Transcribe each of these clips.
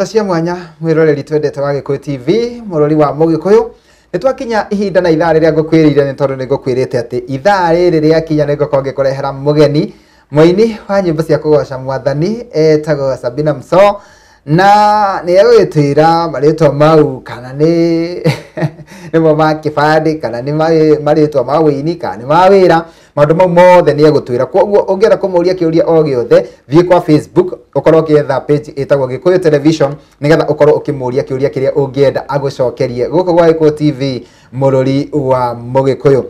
Ngatho cia mwanya mwiroreri twendete wa Gikuyu TV, murori wa Mugikuyu. Nitwakinya ihinda na ithaa riria ngukwirire, ni tondu ningukwirite ati ithaa riri riakinya ningukorwo ngikurehera mugeni muini wa nyimbo cia kugoca mwathani etagwo Sabina Mso, na ni egũgĩtwĩra marĩtwa mau kana nĩ nĩmo ma kĩbandĩ kana nĩ marĩtwa ma wĩini kana nĩ ma wĩra, maũndũ mau mothe nĩ egũtwĩra. Koguo ũngĩenda kũmũria kĩũria o gĩothe, thiĩ kwa Facebook ũkorwo ũkĩetha page ĩtagwo Gikuyu Television nĩgetha ũkorwo ũkĩmũria kĩũria kĩrĩa ũngĩenda agũcokerie gũkũ gwa Gikuyu TV, mũrũri wa Mũgĩkũyũ.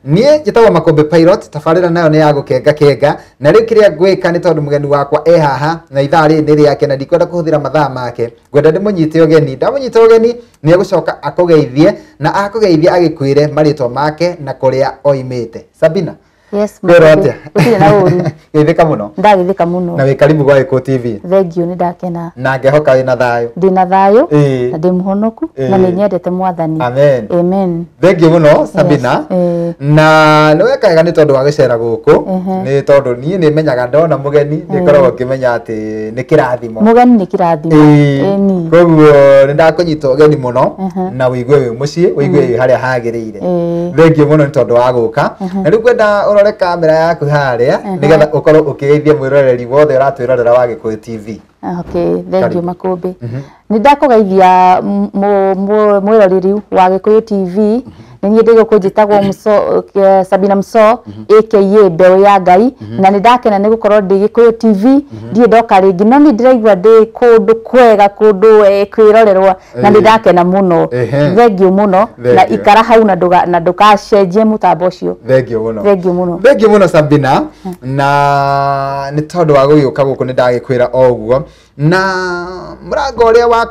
Niĩ njĩtagwo Makũmbĩ Pilot, tabarĩra nayo nĩ ya gũkenga kenga, na rĩu kĩrĩa ngwĩka nĩ tondũ mũgeni wakwa e haha na ithaa rĩrĩ nĩ rĩake na ndikwenda kũhũthĩra mathaa make, ngwenda ndĩmũnyite ũgeni. Ndamũnyita ũgeni nĩ egũcoka akũgeithie, na akũgeithie agĩkwĩre marĩtwa make na kũrĩa oimĩte. Sabina. Yes, kwĩrwo atĩa? Gũtirĩ na ũru. Geithĩka mũno. Ndagĩthĩka mũno. Na wĩ karibu gwa Gikuyu TV. Thank you, nĩ ndakena. Na ngehoka wĩna thayũ. Ndĩna thayũ na ndĩ mũhonoku na nĩ nyendete mwathani. Amen. Amen. Thank you mũno Sabina. Yes. Na nĩ weka wega nĩ tondũ wa gũcera gũkũ, nĩ tondũ niĩ nĩ menyaga ndona mũgeni nĩ ngoragwo ngĩmenya atĩ nĩ kĩrathimo. Mũgeni nĩ kĩrathimo. Ĩni. Koguo nĩ ndakũnyita ũgeni mũno na wĩigue wĩ mũciĩ, wĩigue wĩ harĩa hagĩrĩire. Thank you mũno nĩ tondũ wa gũka. Na rĩu ngwenda ũrore kamera yaku harĩa nĩgetha ũkorwo ũkĩgeithia mwĩroreri wothe ũratwĩrorera wa Gikuyu TV. Okay, thank you Makũmbĩ. Nĩ ndakũgeithia mwĩroreri wa Gikuyu TV. Nĩ niĩ ndĩ gũkũ njĩtagwo Mso, Sabina Mso aka Mbeũ ya Ngai, na nĩ ndakena nĩ gũkorwo ndĩ Gikuyu TV. Ndirĩ ndoka rĩngĩ, no nĩ ndĩraigua ndĩ kũndũ kwega, kũndũ kwĩrorerwo, na nĩ ndakena mũno. Thank you mũno, na ikara hau na ndũgacenjie mũtambo ũcio. Thank you mũno. Thank you mũno. Thank you mũno Sabina, na nĩ tondũ wa gũgĩũka gũkũ nĩ ndagĩkwĩra o ũguo, na mũrango ũrĩa wa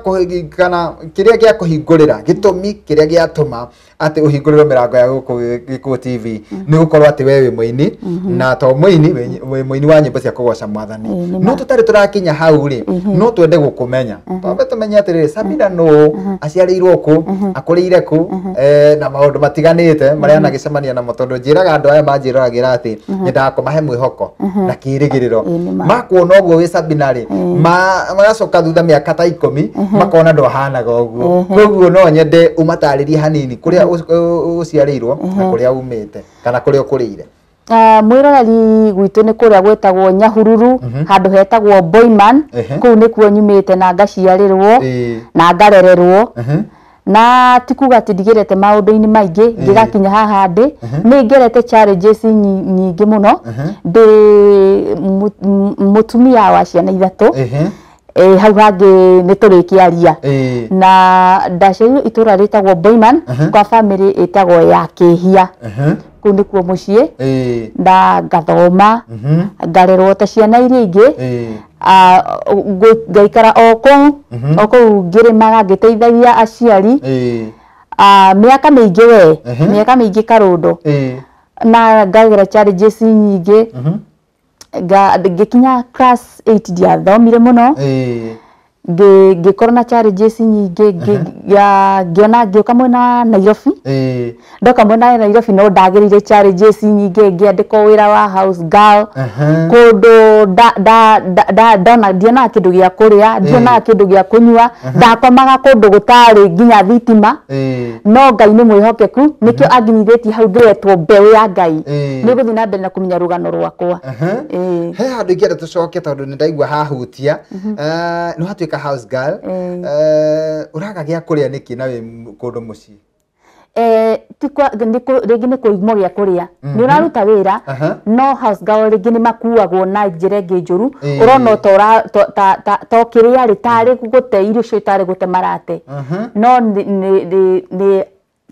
kana kĩrĩa gĩa kũhingũrĩra, gĩtũmi kĩrĩa gĩatũma atĩ ũhingũrĩrwo mĩrango ya gũkũ Gikuyu TV nĩ gũkorwo atĩ we wĩ mũini, na to mũini, wĩ mũini wa nyĩmbo cia kũgoca mwathani. No tũtarĩ tũrakinya hau rĩ, no twende gũkũmenya. Twambe tũmenye atĩrĩrĩ, Sabina nũ, aciarĩirwo kũ, akũrĩire kũ, na maũndũ matiganĩte marĩa anagĩcemania namo, tondũ njĩraga andũ aya manjĩroragĩra atĩ nyendaga kũmahe mwĩhoko na kĩĩrĩgĩrĩro. Makuona ũguo wĩ Sabina rĩ, magacoka thutha mĩaka ta 10 makona ndwahanaga ũguo. Koguo no nyende ũmatarĩrie hanini kũrĩa ũciarĩirwo na kũrĩa umĩte kana kũrĩa ũkũrĩire. Mwĩroreri gwitũ nĩ kũrĩa gwĩtagwo Nyahururu, handũ hetagwo Boyman. Kũu nĩkuo nyumĩte na ngaciarĩrwo na ngarererwo. Na ti kuga atĩ ndigĩrĩte maũndũ-inĩ maingĩ ngĩgakinya haha ndĩ, nĩ ngerete challenges nyingĩ mũno. Ndĩ mũtumia wa ciana 3. Hau hangĩ nĩ tũrĩkĩaria. Na ndaciarirwo itũra rĩtagwo Boyman kwa family ĩtagwo ya Kĩhia. Kũu nĩkuo mũciĩ. Na ngathoma, ngarerwo ta ciana iria ingĩ. Ngaikara o kũu, o kũu ngĩrĩmaga ngĩteithagia aciari. Mĩaka mĩingĩ we, mĩaka mĩingĩ karũndo. Na ngagera challenges nyingĩ. Ngĩkinya class 8 ndiathomire mũno. Ngĩkorwo na challenges nyingĩ, ngĩona ngĩũka mwena wa Nairobi. Ndoka mwena wa Nairobi no ndagĩrĩire challenges nyingĩ, ngĩandĩkwo wĩra wa house girl. Kũndũ ndona ndionaga kĩndũ gĩa kũrĩa, ndionaga kĩndũ gĩa kũnyua, ndakomaga kũndũ gũtarĩ nginya thitima. No Ngai nĩ mwĩhokeku, nĩkĩo anginyithĩtie hau ndĩretwo Mbeũ ya Ngai. Nĩ ngũthiĩ na mbere na kũmenya rũgano rwakwa. He handũ ingĩenda tũcoke tondũ nĩ ndaigua hahutia. Nĩ watuĩka house girl. Ũraga gĩa kũrĩa nĩkĩ na wĩ kũndũ mũciĩ? Rĩngĩ nĩ kũimwo gĩa kũrĩa. Nĩ ũraruta wĩra, no house girl rĩngĩ nĩ makuagwo na njĩra ĩngĩ njũru. Ũrona to kĩrĩa rĩ, tarĩ gũte irio icio tarĩ gũte marate. No nĩ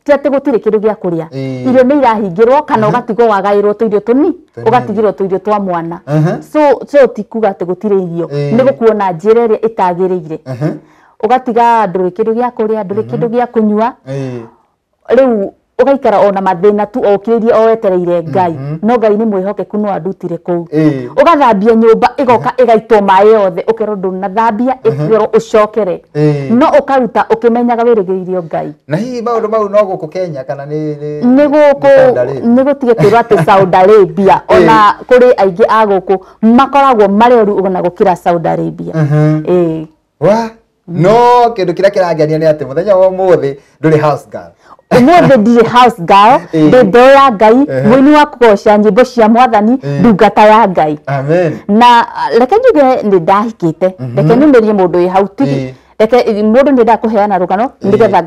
ti atĩ gũtirĩ kĩndũ gĩa kũrĩa. Irio nĩ irahingĩrwo kana ũgatigwo wagaĩrwo tũirio tũnini, ũgatigĩrwo tũirio twa mwana. So ti kuga atĩ gũtirĩ irio, nĩ gũkuo na njĩra ĩrĩa ĩtagĩrĩire. Ũgatiga ndũrĩ kĩndũ gĩa kũrĩa, ndũrĩ kĩndũ gĩa kũnyua. Rĩu ũgaikara ona mathĩna tu o ũkĩrĩrie o wetereire Ngai. No Ngai nĩ mwĩhokeku, no andutire kũu. Ũgathambia nyũmba ĩgoka ĩgaitwo maĩ yothe, ũkerwo ndũnathambia, ĩkerwo ũcokere. No ũkaruta ũkĩmenyaga wĩrĩgĩrĩirio Ngai. Na hihi maũndũ mau no gũkũ Kenya kana nĩ nĩ gũkũ nĩ gũtige kwĩrwo atĩ Saudi Arabia, ona kũrĩ aingĩ a gũkũ makoragwo marĩ oru ona gũkĩra Saudi Arabia. Wa No kĩndũ kĩrĩa kĩrangenia nĩ atĩ mũthenya wa ũmũthĩ ndũrĩ house girl. Ũmũthĩ ndirĩ house girl, ndĩ mbeũ ya Ngai, mũini wa kũgoca nyĩmbo cia mwathani, ndungata ya Ngai. Amen. Na reke njuge nĩ ndahikĩte, reke nyumĩrie mũndũ wĩ hau ti reke mũndũ nĩ ndakũheana rũgano nĩgetha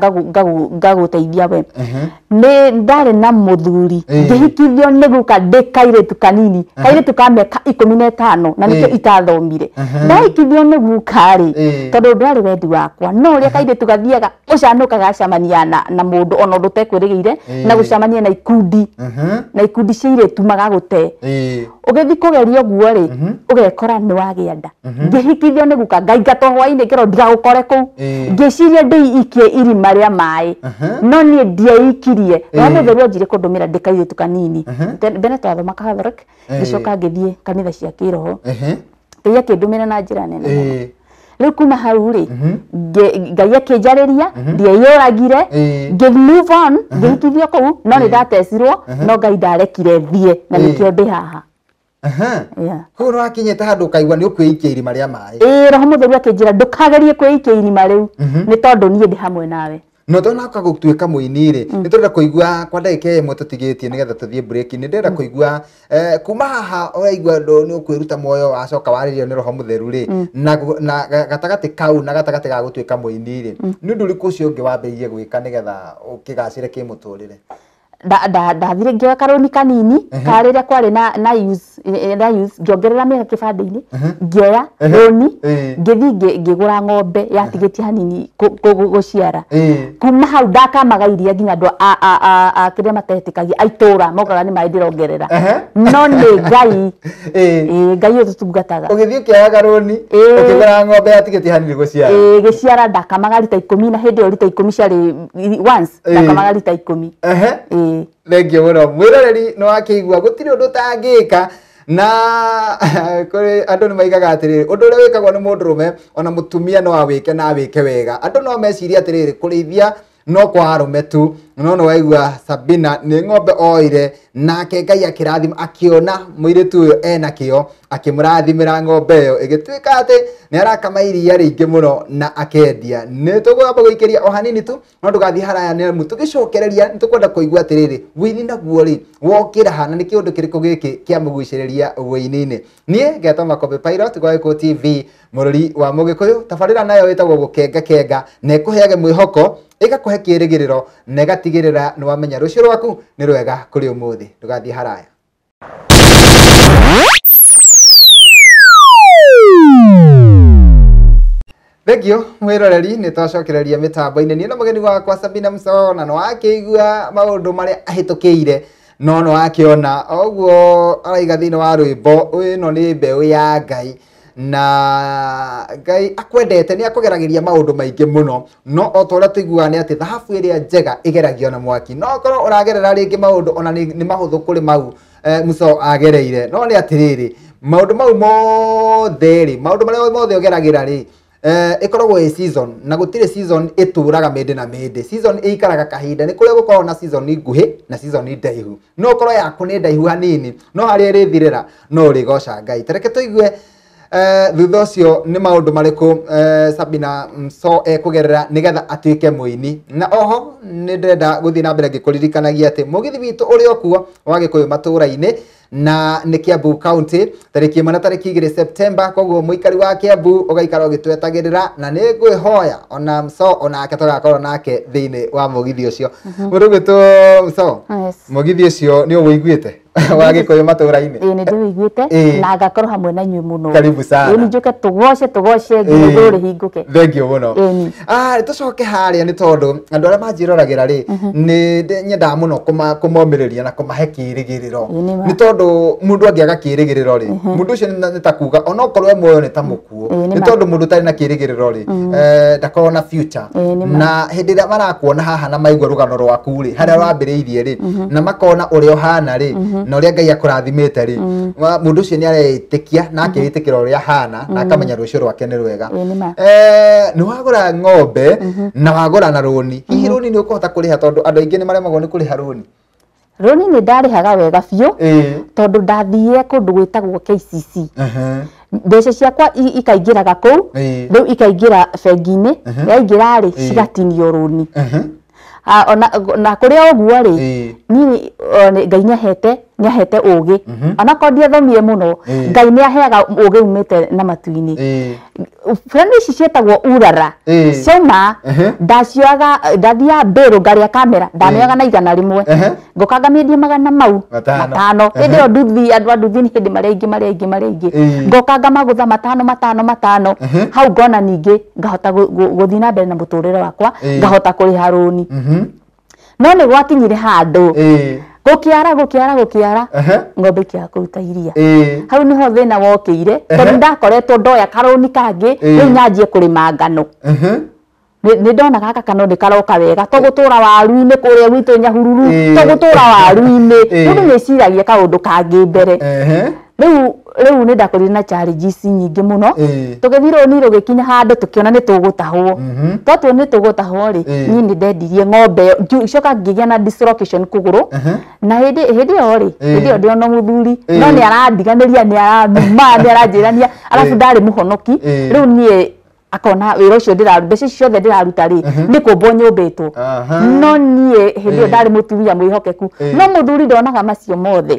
ngagũteithia we. Nĩ ndarĩ na mũthuri ngĩhikithio nĩ guka ndĩ kairĩtu kanini, kairĩtu ka mĩaka 15 na nĩkĩo itathomire. Ndahikithio nĩ guka rĩ, tondũ ndwarĩ wendi wakwa, no ũrĩa kairĩtu gathiaga ũcanũkaga gacemania na mũndũ ona ũndũ ũtekwĩrĩgĩire, na gũcemania na ikundi na ikundi cia irĩtu magagũte. Ũgĩthiĩ kũgeria ũguo rĩ, ũgekora nĩ wagĩa nda. Ngĩhikithio nĩ guka ngaingatwo hwainĩ ngĩrwo ndigagũkore kũu. Ngĩciria ndĩikie irima rĩa maĩ, no niĩ ndieikirie. Roho Mũtheru anjire kũndũmĩra ndĩ kairĩtu kanini. Mbere twathoma Catholic, ngĩcoka ngĩthiĩ kanitha cia kĩroho. Ngai akĩndũmĩra na njĩra nene mũno. Rĩu kuma hau rĩ, Ngai akĩnjarĩria, ndieyũragire, ngĩ move on, ngĩhikithio kũu, no nĩ ndatecirwo, no Ngai ndarekire thiĩ, na nĩkĩo ndĩ haha. Koguo nĩ wakinyĩte handũ ũkaigua nĩ ũkwĩikia irima rĩa maĩ. Ĩĩ, Roho Mũtheru akĩnjĩra ndũkagerie kwĩikia irima rĩu, nĩ tondũ niĩ ndĩ hamwe nawe. No tũnaka gũtuĩka mũini rĩ, nĩ tũrenda kũigua kwa ndagĩka ĩmwe tũtigĩtie nĩgetha tũthiĩ break. Nĩ ndĩrenda kũigua kuma haha ũraigua nĩ ũkwĩruta muoyo wacoka warĩrio nĩ Roho Mũtheru rĩ, na gatagatĩ kau na gatagatĩ ga gũtuĩka mũini rĩ, nĩ ũndũ ũrĩkũ ũcio ũngĩ wambĩrĩirie gwĩka nĩgetha ũkĩgacĩre kĩmũtũrĩre? Ndathire ngĩoya karũni kanini ka rĩrĩa kwarĩ na use, ngĩongerera mĩaka kĩbandĩ-inĩ, ngĩoya rũni, ngĩthiĩ ngĩgũra ng'ombe yatigĩtie hanini gũciara. Kuma hau ndakamaga iria nginya andũ a kĩrĩa matetĩkagia a itũũra mokaga nĩ maĩ ndĩrongerera. No nĩ Ngai, Ngai ũyũ tũtungataga. Ũgĩthiĩ ũkĩoya rũni, ũkĩgũra ng'ombe yatigĩtie hanini gũciara. Gĩciara ndakamaga rita 10, na hĩndĩ ĩyo rita 10 ciarĩ once, ndakamaga rita 10. Thengiũ mũno mwĩroreri, nĩ wakĩigua gũtirĩ ũndũ ũtangĩka. Na kũrĩ andũ nĩ maigaga atĩrĩrĩ, ũndũ ũrĩa wĩkagwo nĩ mũndũrũme ona mũtumia no awĩke na awĩke wega. Andũ no mecirie atĩrĩrĩ, kũrĩithia no kwa arũme tu, no nĩ waigua Sabina nĩ ng'ombe oire, nake Ngai akĩrathima, akĩona mũirĩtu ũyũ ena kĩo, akĩmũrathimĩra ng'ombe ĩyo, ĩgĩtuĩka atĩ nĩ arakama iria rĩingĩ mũno na akendia. Nĩ tũgũamba gũikĩria o hanini tu, no ndũgathiĩ haraya nĩ amu tũgĩcokereria nĩ tũkwenda kũigua atĩrĩrĩ, wũini naguo rĩ wokĩra ha, na nĩ kĩũndũ kĩrĩkũ gĩkĩ kĩamũgucĩrĩria wũini-inĩ. Niĩ ngetwo Makombe Pilot gwa Gĩkũyũ TV, mũrori wa Mũgĩkũyũ. Tabarĩra nayo ĩtagwo Gũkenga Kenga, na ĩkũheage mwĩhoko, ĩgakũhe kĩĩrĩgĩrĩro, na ĩgatigĩrĩra nĩ wamenya rũciũ rwaku nĩ rwega kũrĩ ũmũthĩ. Ndũgathiĩ haraya. Thengio mwĩroreri, nĩ twacokereria mĩtambo-inĩ. Niĩ na mũgeni wakwa Sabina Muso, na nĩ wakĩigua maũndũ marĩa ahĩtũkĩire, no nĩ wakĩona ũguo araiga thĩinĩ wa rwĩmbo, ĩno nĩ mbeũ ya Ngai, na Ngai akwendete, nĩ akũgeragĩria maũndũ maingĩ mũno, no o ta ũrĩa tũiguaga nĩ atĩ thahabu ĩrĩa njega ĩgeragio na mwaki. No korwo ũragerera rĩngĩ maũndũ ona nĩ mahũthũ kũrĩ mau Muso agereire, no nĩ atĩrĩrĩ, maũndũ mau mothe rĩ, maũndũ marĩa mothe ũgeragĩra rĩ, ĩkoragwo ĩ season, na gũtirĩ season ĩtũraga mĩndĩ na mĩndĩ. Season ĩikaraga kahinda, nĩ kũrĩa gũkoragwo na season nguhĩ na season ndaihu. No ũkorwo yaku nĩ ndaihu hanini, no harĩa ĩrĩthirĩra no ũrĩgoca Ngai. Ta reke tũigue thutha ũcio nĩ maũndũ marĩkũ Sabina Muso ekũgerera nĩgetha atuĩke mũini. Na oho nĩ ndĩrenda gũthiĩ na mbere ngĩkũririkanagia atĩ mũgithi witũ ũrĩ o kuo wa Gĩkũyũ matũũra-inĩ, na nĩ Kiambu County, tarĩki 1 na tarĩki 2 September. Koguo mũikari wa Kiambu ũgaikara ũgĩtwetagĩrĩra, na nĩ ngwĩhoya ona Muso onake tũgakorwo nake thĩinĩ wa mũgithi ũcio. Mũndũ ũgwĩtwo Muso, mũgithi ũcio nĩ ũwĩiguĩte wa Gĩkũyũ matũũra-inĩ? Ĩĩ, nĩ ndĩwĩiguĩte, na ngakorwo hamwe na inyuĩ mũno. Karibu sana. Ĩĩ, njũke tũgoce tũgoce nginya igũrũ rĩhingũke. Thengio mũno. Tũcoke harĩa nĩ tondũ andũ arĩa manjĩroragĩra rĩ, nĩ nyendaga mũno kũmomĩrĩria na kũmahe kĩĩrĩgĩrĩro. Nĩ tondũ mũndũ angĩaga kĩĩrĩgĩrĩro rĩ, mũndũ ũcio nĩ ta kuga onokorwo e muoyo nĩ ta mũkuũ. Nĩ tondũ mũndũ ũtarĩ na kĩĩrĩgĩrĩro rĩ, ndakorwo na future. Na hĩndĩ ĩrĩa marakuona haha na maigua rũgano rwaku rĩ, harĩa wambĩrĩirie rĩ, na makona ũrĩa ũhana rĩ, na ũrĩa Ngai akũrathimĩte rĩ, mũndũ ũcio nĩ areĩtĩkia na akeĩtĩkĩra ũrĩa ahana, na akamenya rũciũ rwake nĩ rwega. Nĩ wagũra ng'ombe na wagũra na rũni. Hihi rũni nĩ ũkũhota kũrĩha, tondũ andũ aingĩ nĩ maremagwo nĩ kũrĩha rũni? Rũni nĩ ndarĩhaga wega biũ, tondũ ndathire kũndũ gwĩtagwo KCC. Mbeca ciakwa ikaingĩraga kũu, rĩu ikaingĩra bengi-inĩ, yaingĩra rĩ cigatinio rũni. Ona na kũrĩa ũguo rĩ, niĩ Ngai nĩahete ũgĩ, onakorwo ndiathomire mũno, Ngai nĩaheaga ũgĩ umĩte na matu-inĩ. Fulani ici ciĩtagwo urara, ciauma ndacioyaga, ndathiaga mbĩrũ ngarĩa kamera, ndamĩoyaga na 100, ngoka ngamĩendia magana mau matano. Hĩndĩ ĩyo nduthi, andũ a nduthi nĩ hĩndĩ marĩ aingĩ marĩ aingĩ marĩ aingĩ, ngoka ngamagũtha matano matano matano, hau ngona ningĩ ngahota gũthiĩ na mbere na mũtũrĩre wakwa, ngahota kũrĩha rũni. No nĩ gwakinyire handũ gũkĩara gũkĩara gũkĩara, ng'ombe ikĩaga kũruta iria. Hau nĩho thĩna wokĩire, tondũ ndakoretwo ndoya karũni kangĩ, rĩu nyanjie kũrĩma ngano. Nĩ ndona gaka kano nĩ karoka wega, tũgũtũra waru-inĩ kũrĩa gwitũ Nyahururu, tũgũtũra waru-inĩ, mũndũ nĩeciragia kaũndũ kangĩ mbere. Rĩu nĩ ndakorire na challenges nyingĩ mũno, tũgĩthiĩ rũni rũgĩkinya handũ tũkĩona nĩ tũgũtahwo. Twatuona nĩ tũgũtahwo rĩ, niĩ nĩ ndendirie ng'ombe ĩyo, ngĩcoka ngĩgĩa na dislocation kũgũrũ, na hĩndĩ ĩyo rĩ, hĩndĩ ĩyo ndĩ ona mũthuri, no nĩ arandiganĩria, nĩ aranuma, nĩ aranjĩrania, arabu ndarĩ mũhonoki. Rĩu niĩ akona wĩra ũcio ndĩraruta, mbeca icio ciothe ndĩraruta rĩ, nĩ kũmbwo nyũmbĩtwo. No niĩ hĩndĩ ĩyo ndarĩ mũtumia mwĩhokeku, no mũthuri ndonaga macio mothe.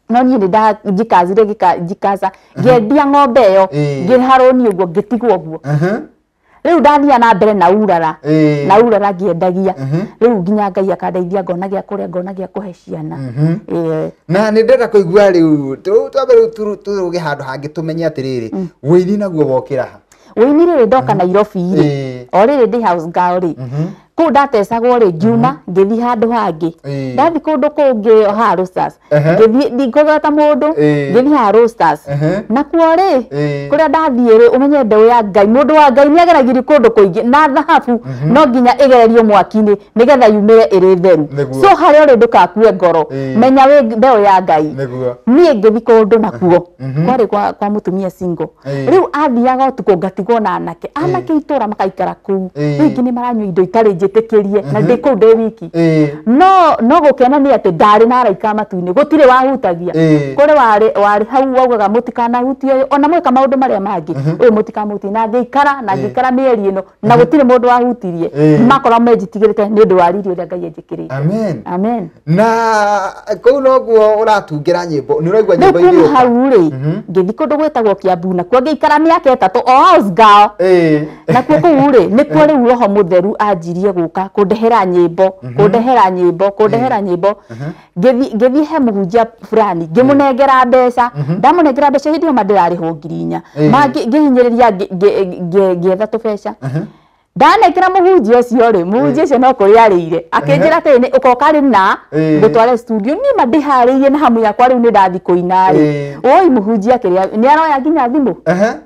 No niĩ nĩ njikazire njikaza, ngĩendia ng'ombe ĩyo, ngĩrĩha rũni ũguo, ngĩtigwo ũguo. Rĩu ndathia na mbere na urara, na urara ngĩendagia. Rĩu nginya Ngai akandeithia ngona gĩa kũrĩa, ngona gĩa kũhe ciana. Na nĩ ndĩrenda kũigua rĩu, twambe rĩu tũrũge handũ hangĩ tũmenye atĩrĩrĩ, wũini naguo wokĩra ha? Wũini rĩrĩ ndoka Nairobi rĩ, o rĩrĩ ndĩ house girl rĩ, kũu ndatecagwo rĩ, ngiuma ngĩthiĩ handũ hangĩ. Ndathiĩ kũndũ kũngĩ haha Roasters, ngĩthiĩ ndikũgweta mũndũ, ngĩthiĩ haha Roasters. Nakuo rĩ, kũrĩa ndathiĩ rĩ, ũmenye mbeũ ya Ngai, mũndũ wa Ngai nĩageragĩrio kũndũ kũingĩ, na thahabu no nginya ĩgererio mwaki-inĩ nĩgetha yumĩre ĩrĩ theru. So harĩa ũrĩ ndũgakue ngoro, menya wĩ mbeũ ya Ngai. Niĩ ngĩthiĩ kũndũ nakuo, kwarĩ kwa mũtumia single. Rĩu athiaga ũtukũ ngatigwo na anake, anake itũra makaikara kũu, rĩu ingĩ nĩ maranyua indo itarĩ njĩtĩkĩrie, na ndĩ kũu ndĩ wiki. No gũkena nĩ atĩ ndarĩ na araika matu-inĩ, gũtirĩ wahutagia. Kũrĩ warĩ hau waugaga mũtikanahutie ũyũ, ona mweka maũndũ marĩa mangĩ, ũyũ mũtikamuhutie. Na ngĩikara, na ngĩikara mĩeri ĩno, na gũtirĩ mũndũ wahutirie. Makorwo menjitigĩrĩte nĩ ũndũ wa riri ũrĩa Ngai anjĩkĩrĩte. Amen. Amen. Na kũu noguo ũratungĩra nyĩmbo, nĩ ũraigua nyĩmbo Rĩu kuma igĩũka? hau rĩ, ngĩthiĩ kũndũ gwĩtagwo Kiambu, nakuo ngĩikara mĩaka 3 o house girl. Nakuo kũu rĩ, nĩkuo rĩu Roho Mũtheru anjirie gũka kũndehera nyĩmbo, kũndehera nyĩmbo, kũndehera nyĩmbo. Ngĩthiĩ he mũhunjia fulani, ngĩmũnengera mbeca, ndamũnengera mbeca hĩndĩ ĩyo ma ndĩrarĩhwo 4,000. Ngĩhinyĩrĩria, ngĩetha tũbeca. Ndanengera mũhunjia ũcio rĩ, mũhunjia ũcio no kũrĩa arĩire, akĩnjĩra atĩrĩ, nĩ ũkoka rĩ na ngũtware studio. Niĩ ma ndĩharĩirie na hamu yakwa rĩu nĩ ndathiĩ kũina rĩ. Oi mũhunjia akĩrĩa, nĩ aroya nginya thimũ?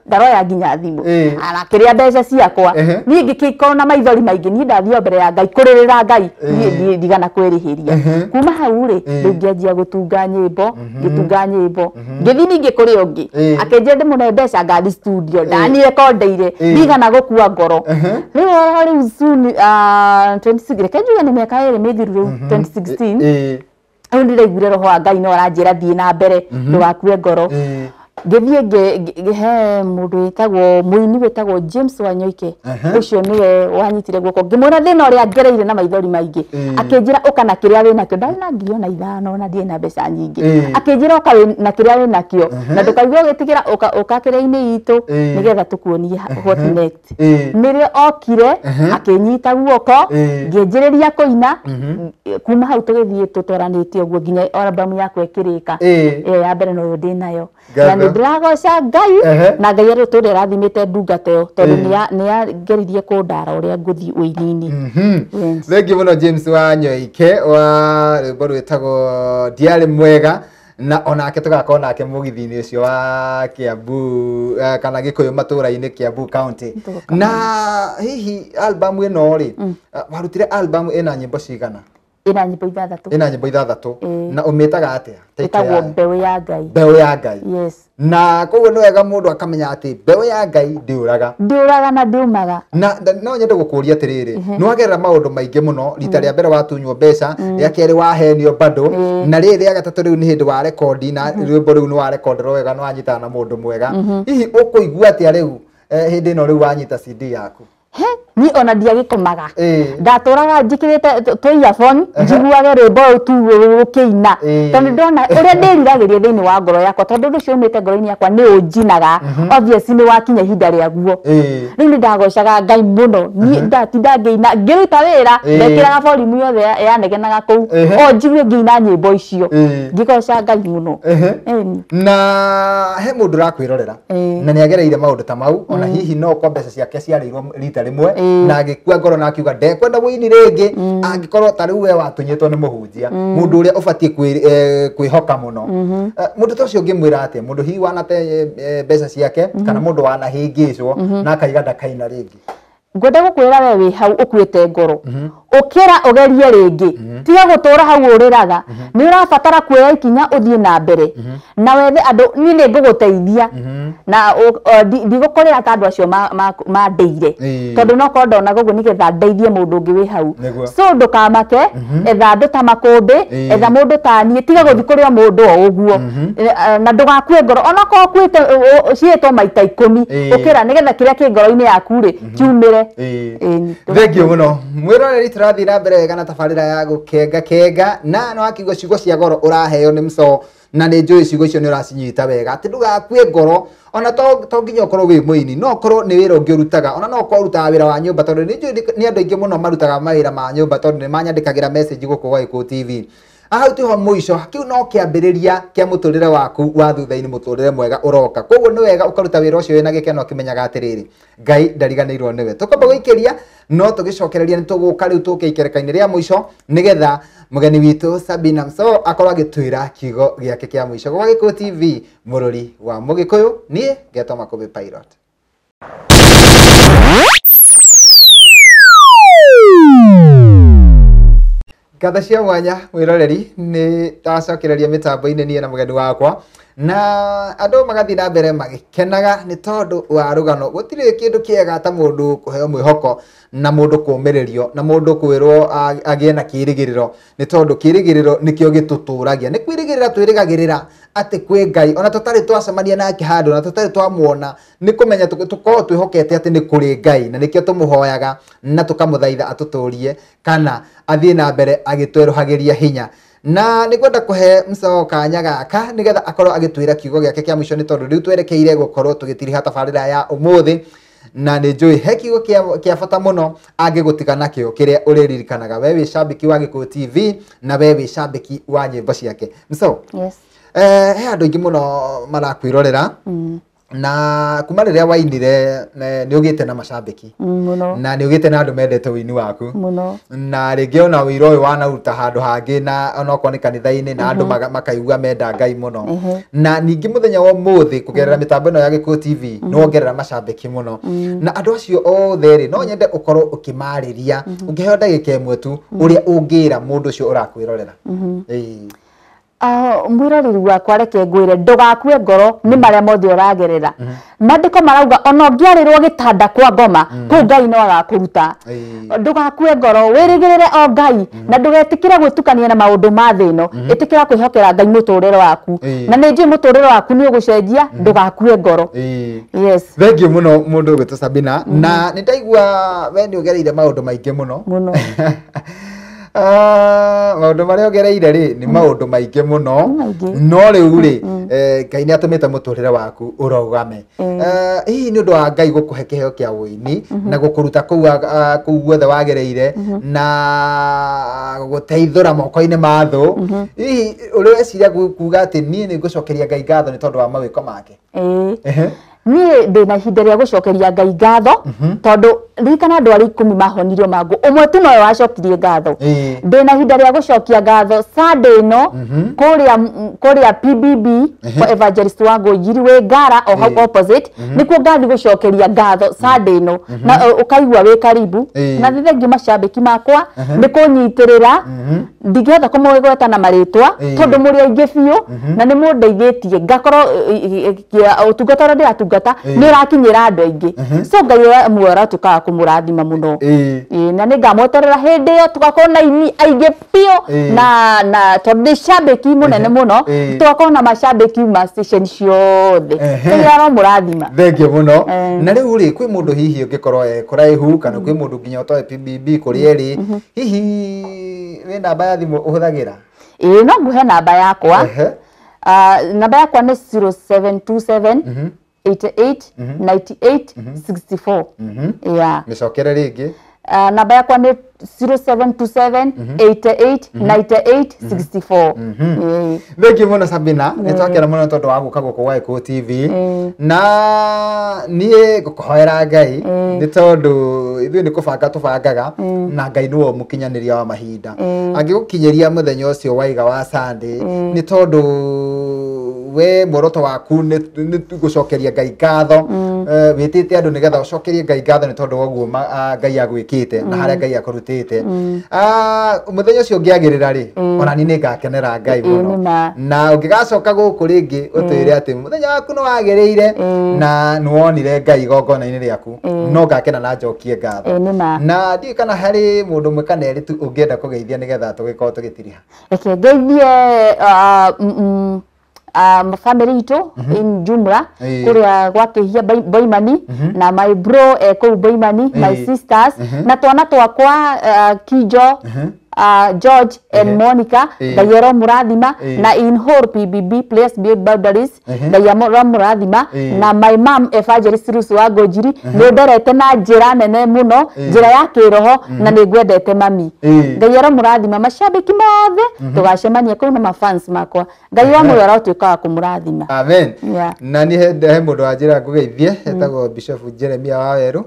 Ndaroya nginya thimũ. Arakĩrĩa mbeca ciakwa. Niĩ ngĩkorwo na maithori maingĩ, niĩ ndathiĩ o mbere ya Ngai kũrĩrĩra Ngai, niĩ ndigana kwĩrĩhĩria. Kuma hau rĩ, rĩu ngĩanjia gũtunga nyĩmbo, ngĩtunga nyĩmbo. Ngĩthiĩ ningĩ kũrĩ ũngĩ, akĩnjĩra ndĩmũne mbeca ngathiĩ studio, ndanirekondeire, ndigana gũkua ngoro. Rĩu oro rĩu soon, 26, reke njuge nĩ mĩaka 2 mĩthiru rĩu, 2016. Rĩu ndĩraiguire roho wa Ngai no aranjĩra thiĩ na mbere, ndũgakue ngoro. Ngĩthiĩ he mũndũ wĩtagwo mũini wĩtagwo James Wanyoike, ũcio nĩwe wanyitire guoko, ngĩmwĩra thĩna ũrĩa ngereire na maithori maingĩ. Akĩnjĩra ũka na kĩrĩa wĩnakĩo, ndarĩ na 5,000 na ndirĩ na mbeca nyingĩ. Akĩnjĩra ũka na kĩrĩa wĩnakĩo, na ndũkaigue ũgĩtigĩra, ũka kĩrĩa-inĩ itũ, nĩgetha tũkuonie what next. Nĩrĩo okire, akĩnyita guoko, ngĩanjĩrĩria kũina, kuma hau tũgĩthiĩ tũtwaranĩte ũguo nginya album yakwa ĩkĩrĩka. Ĩyo ya mbere noyo ndĩnayo. Na nĩ ndĩragoca Ngai, na Ngai arĩtũũre arathimĩte ndungata ĩyo, tondũ nĩangeririe kũndara ũrĩa ngũthiĩ ũini-inĩ. Thengiũ mũno James Wanyoike wa rwĩmbo rwĩtagwo Ndiarĩ Mwega, na onake tũgakorwo nake mũgithi-inĩ ũcio wa Kiambu, kana Gĩkũyũ matũũra-inĩ Kiambu County. Na hihi album ĩno rĩ, warutire album ĩna nyĩmbo cigana? Ina nyimbo ithathatũ. Ina nyimbo ithathatũ. Na ũmĩtaga atĩa? Ĩtagwo Mbeũ ya Ngai. Mbeũ ya Ngai. Yes. Na koguo nĩ wega mũndũ akamenya atĩ mbeũ ya Ngai ndĩũraga. Ndĩũraga na ndĩumaga. Na no nyende gũkũria atĩrĩrĩ, nĩ wagerera maũndũ maingĩ mũno, rita rĩa mbere watunywo mbeca, rĩa kerĩ wahenio bado, na rĩrĩ rĩa gatatũ rĩu nĩ hĩndĩ wa rekondi na rwĩmbo rĩu nĩ warekonderwo wega nĩ wanyitana na mũndũ mwega. Hihi ũkũigua atĩa rĩu hĩndĩ ĩno rĩu wanyita CD yaku? Ni ona ndiagĩkomaga ndatũraga njikĩrĩte tũ earphone njiguage rwĩmbo rũu tu rũkĩina tondũ ndona ũrĩa ndĩriragĩria thĩinĩ wa ngoro yakwa tondũ ũndũ ũcio umĩte ngoro-inĩ yakwa nĩ ũnjinaga obviously nĩ wakinya ihinda rĩaguo rĩu nĩ ndagocaga Ngai mũno niĩ ndatinda ngĩina ngĩruta wĩra ndekĩraga volume yothe yanegenaga kũu o njigue ngĩina nyĩmbo icio ngĩgoca Ngai mũno. Na he mũndũ ũrakwĩrorera na nĩ agereire maũndũ ta mau ona hihi no kwa mbeca ciake ciarĩirwo rita rĩmwe na agĩkua ngoro na akiuga ndekwenda wũini rĩngĩ angĩkorwo ta rĩu we watunyĩtwo nĩ mũhunjia mũndũ ũrĩa ũbatiĩ kwĩhoka mũno mũndũ ta ũcio ũngĩmwĩra atĩa mũndũ hihi wanate mbeca ciake kana mũndũ wanahĩngĩcwo na akaiga ndakaina rĩngĩ? Ngwenda gũkwĩra we wĩ hau ũkuĩte ngoro ũkĩra ũgerie rĩngĩ tiga gũtũra hau ũrĩraga nĩ ũrabatara kuoya ikinya ũthiĩ na mbere na wethe andũ niĩ nĩ ngũgũteithia na ndigũkũrĩra ta andũ acio mandeire tondũ no korwo ndonaga ũguo nĩgetha ndeithie mũndũ ũngĩ wĩ hau so ndũkamake etha andũ ta makũmbĩ etha mũndũ ta niĩ tiga gũthiĩ kũrĩ o mũndũ o ũguo na ndũgakue ngoro onokorwo ũkuĩte ciĩtwo maita 10 ũkĩra nĩgetha kĩrĩa kĩ ngoro-inĩ yaku rĩ kiumĩre. Thank you mũno mwĩroreri tũrathiĩ na mbere wega na tabarĩra ya gũkenga kenga na no akiuga ciugo cia goro ũraheo nĩ Msoo na nĩ njũĩ ciugo icio nĩ ũracinyita wega atĩ ndũgakue ngoro ona to nginya ũkorwo wĩ mũini no ũkorwo nĩ wĩra ũngĩ ũrutaga ona no ũkorwo ũrutaga wĩra wa nyũmba tondũ nĩ njũĩ nĩ andũ aingĩ mũno marutaga mawĩra ma nyũmba tondũ nĩ manyandĩkagĩra message gũkũ gwa Gĩkũyũ TV. Hau tiho mũico kĩu no kĩambĩrĩria kĩa mũtũrĩre waku wa thutha-inĩ mũtũrĩre mwega ũroka koguo nĩ wega ũkaruta wĩra ũcio wĩna gĩkeno ũkĩmenyaga atĩrĩrĩ Ngai ndariganĩirwo nĩwe. Tũkwamba gũikĩria no tũgĩcokereria nĩ tũgũka rĩu tũke ikereka-inĩ rĩa mũico nĩgetha mũgeni witũ Sabina Msoo akorwo agĩtwĩra kiugo gĩake kĩa mũico. Gwa Gĩkũyũ TV mũrũri wa Mũgĩkũyũ niĩ ngetwo Makũmbĩ Pilot. Ngatho cia mwanya mwĩroreri nĩ ndacokereria mĩtambo-inĩ niĩ na mũgeni wakwa na andũ magathiĩ na mbere magĩkenaga nĩ tondũ wa rũgano gũtirĩ kĩndũ kĩega ta mũndũ kũheo mwĩhoko na mũndũ kũũmĩrĩrio na mũndũ kwĩrwo agĩe na kĩĩrĩgĩrĩro nĩ tondũ kĩĩrĩgĩrĩro nĩkĩo gĩtũtũragia nĩ kwĩrĩgĩrĩra twĩrĩgagĩrĩra atĩ kwĩ Ngai ona tũtarĩ twacemania nake handũ na tũtarĩ twamuona nĩ kũmenya tũkorwo twĩhokete atĩ nĩ kũrĩ Ngai na nĩkĩo tũmũhoyaga na tũkamũthaitha atũtũrie kana athiĩ na mbere agĩtwerũhagĩria hinya. Na nĩ ngwenda kũhe Msoo kanya gaka nĩgetha akorwo agĩtwĩra kiugo gĩake kĩa mũico nĩ tondũ rĩu twerekeire gũkorwo tũgĩtiriha tabarĩra ya ũmũthĩ na nĩ njũĩ he kiugo kĩa bata mũno angĩgũtiga nakĩo kĩrĩa ũrĩririkanaga we wĩ cambĩki wa Gĩkũyũ TV na we wĩ cambĩki wa nyĩmbo ciake. Msoo, yes. He andũ aingĩ mũno marakwĩrorera na kuma rĩrĩa wainire nĩ ũgĩte na macambĩki na nĩ ũgĩte na andũ mendete ũini waku mũno na rĩngĩ ona ũira ũyũ wanaruta handũ hangĩ na onokorwo nĩ kanitha-inĩ na andũ makaigua menda Ngai mũno na ningĩ mũthenya wa ũmũthĩ kũgerera mĩtambo ĩno ya Gĩkũyũ TV nĩ wongerera macambĩki mũno na andũ acio othe rĩ no nyende ũkorwo ũkĩmarĩria ũngĩheo ndagĩka ĩmwe tu ũrĩa ũngĩra mũndũ ũcio ũrakwĩrorera. Mwĩroreri wakwa reke ngwĩre ndũgakue ngoro nĩ marĩa mothe ũragerera mandĩko marauga ona ũngĩarĩrwo gĩtanda kwa ngoma kũu Ngai no agakũruta ndũgakue ngoro wĩrĩgĩrĩre o Ngai na ndũgetĩkĩre gwĩtukania na maũndũ ma thĩ ĩno ĩtĩkĩra kwĩhokera Ngai mũtũrĩre waku na nĩ njũĩ mũtũrĩre waku nĩ ũgũcenjia ndũgakue ngoro. Yes. Thank you mũno mũndũ ũgwĩtwo Sabina na nĩ ndaigua we nĩ ũgereire maũndũ maingĩ mũno mũno maũndũ marĩa ũgereire rĩ nĩ maũndũ maingĩ mũno no rĩu rĩ Ngai nĩ atũmĩte mũtũrĩre waku ũrũgame. Hihi nĩ ũndũ wa Ngai gũkũhe kĩheo kĩa ũini na gũkũruta kũu guothe wagereire na gũgũteithũra moko-inĩ ma thũ hihi ũrĩ weciria kuga atĩ niĩ nĩ ngũcokeria Ngai ngatho nĩ tondũ wa mawĩko make? Niĩ ndĩna ihinda rĩa gũcokeria Ngai ngatho tondũ Ririkana andũ arĩa 10 mahonirio mangũ ũmwe tu nowe wacokirie ngatho. Ndĩna ihinda rĩa gũcokia ngatho Sunday ĩno kũrĩa PBB kwa Evangelist wa Ngũnjiri wĩ Ngara o hau opposite, nĩkuo ngathi gũcokeria ngatho Sunday ĩno, na ũkaigua wĩ karibu. Na nĩ thengiũ macambĩki makwa nĩ kũnyitĩrĩra, ndingĩhota kũmũgweta na marĩtwa tondũ mũrĩ aingĩ biũ na nĩ mũndeithĩtie ngakorwo ũtungata ũrĩa ndĩratungata nĩ ũrakinyĩra andũ aingĩ. So Ngai muoyo aratuĩka wa kũmũrathima mũno. Na nĩ ngamweterera hĩndĩ ĩyo tũgakorwo na aini aingĩ biũ, na tondũ ndĩ cambĩki mũnene mũno, tũgakorwo na macambĩki ma station ciothe. Ngai aromũrathima. Thengiũ mũno. Na rĩu rĩ, kwĩ mũndũ hihi ũngĩkorwo e kũraihu kana kwĩ mũndũ nginya ũtoĩ PBB kũrĩa ĩrĩ, hihi wĩ namba ya thimũ ũhũthagĩra? Ĩĩ, no nguhe namba yakwa. Namba yakwa nĩ 0727 88 98 64. Yeah. Mĩcokere rĩngĩ. Namba yakwa nĩ 0727 88 98 64. Thengiũ mũno Sabina, nĩ twakena mũno tondũ wa gũka gũkũ gwa Gĩkũyũ TV, na niĩ ngũkũhoera Ngai nĩ tondũ ithuĩ nĩ kũbanga tũbangaga na Ngai nĩwe mũkinyanĩria wa mahinda. Angĩgũkinyĩria mũthenya ũcio waiga wa Sunday, nĩ tondũ we muoroto waku nĩ gũcokeria Ngai ngatho, wĩtĩte andũ nĩgetha ũcokerie Ngai ngatho nĩ tondũ wa ũguo Ngai agwĩkĩte na harĩa Ngai akũrutĩte. Mũthenya ũcio ũngĩagĩrĩra rĩ, ona niĩ nĩngakenera Ngai mũno. Na ũngĩgacoka gũkũ rĩngĩ ũtwĩre atĩ mũthenya waku nĩ wagĩrĩire na nĩwonire Ngai igongona-inĩ rĩaku, no ngakena na njokie ngatho. Na ndiũĩ kana harĩ mũndũ ũmwe kana erĩ tu ũngĩenda kũgeithia nĩgetha tũgĩkorwo tũgĩtiriha. Reke ngeithie family itũ in jumla kũrĩa gwa Kĩhia Boimani, na my bro kũu Boimani, my sisters, na twana twakwa Kijo, George and Monica, Ngai aromũrathima, na in whole PBB Place Beyond Boundaries, Ngai aromũrathima, na my mom Evangelist Ruth wa Ngũnjiri, nĩ ũndorete na njĩra nene mũno, njĩra ya kĩroho, na nĩ ngwendete mami. Ngai aromũrathima macambĩki mothe, tũgacemania kũu na mafans makwa. Ngai wa muoyo arotuĩka wa kũmũrathima. Amen. Na niĩ he mũndũ wanjĩra ngũgeithie, etagwo Bishop Jeremia wa Werũ.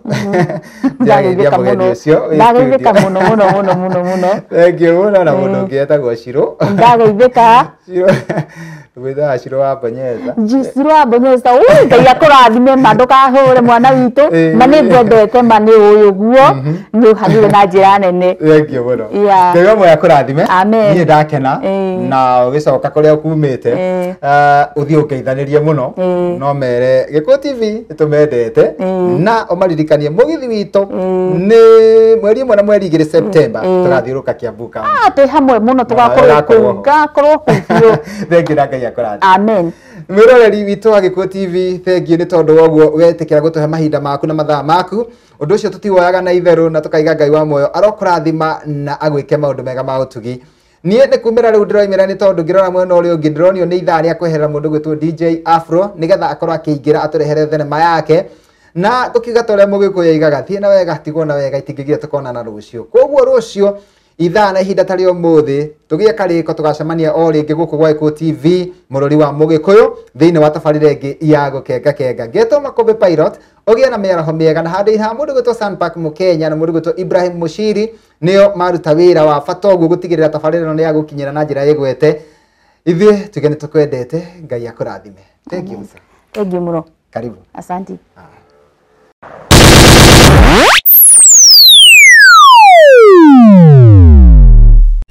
Ndĩrageithia mũgeni ũcio. Ndageithĩka mũno mũno mũno mũno mũno. Thengiũ mũno. Na mũndũ ũngĩ etagwo Shiro. Ndageithĩka. Shiro twĩtaga Shiro wa Bonyeza. Shiro wa Bonyeza, Ngai akũrathime ma, ndũkahũre mwana witũ, ma nĩ ngwendete, ma nĩ ũĩ ũguo, nĩ ũhanire na njĩra nene. Thengiũ mũno. Ngai wa muoyo akũrathime. Amen. Niĩ ndakena na ũgĩcoka kũrĩa ũkumĩte, ũthiĩ ũngeithanĩrie mũno, no mere Gĩkũyũ TV nĩtũmendete, na ũmaririkanie mũgithi witũ nĩ mweri 1 na mweri 2 September tũgathiũrũrũka Kiambu County. Twĩ hamwe mũno, tũgakorwo kũu, ngakorwo kũu biũ. Thengiũ na Ngai akũrathime. Amen. Mwĩroreri witũ wa Gĩkũyũ TV, thengiũ nĩ tondũ wa ũguo wetĩkĩra gũtũhe mahinda maku na mathaa maku. Ũndũ ũcio tũtiwoyaga na itherũ, na tũkaiga Ngai wa muoyo arokũrathima na agwĩke maũndũ mega ma ũtugi. Niĩ nĩ kumĩra rĩu ndĩroimĩra nĩ tondũ ngĩrora mwena ũrĩa ũngĩ ndĩronio nĩ ithaa rĩa kweherera mũndũ gwĩtwo DJ Afro nĩgetha akorwo akĩingĩra atũrehere thenema yake. Na ngũkiuga ta ũrĩa Mũgĩkũyũ aigaga, thiĩ na wega tigwo na wega, itingĩgiria tũkonana rũciũ. Koguo rũciũ ithaa na ihinda ta rĩa ũmũthĩ tũgĩe karĩko, tũgacemania o rĩngĩ gũkũ gwa Gĩkũyũ TV mũrũri wa Mũgĩkũyũ thĩinĩ wa tabarĩra ĩngĩ ya gũkenga kenga. Ngetwo Makũmbĩ Pilot, ũgĩe na mĩaraho mĩega, na handũ ha mũndũ gwĩtwo Sanpark Mũkenya na mũndũ gwĩtwo Ibrahim Mushiri nĩo maruta wĩra wa bata ũguo gũtigĩrĩra tabarĩra ĩno nĩ ya gũkinyĩra na njĩra ĩgwete. Ithuĩ tuge nĩ tũkwendete, Ngai akũrathime. Thank you, sir. Thank you mũno. Karibu. Asante.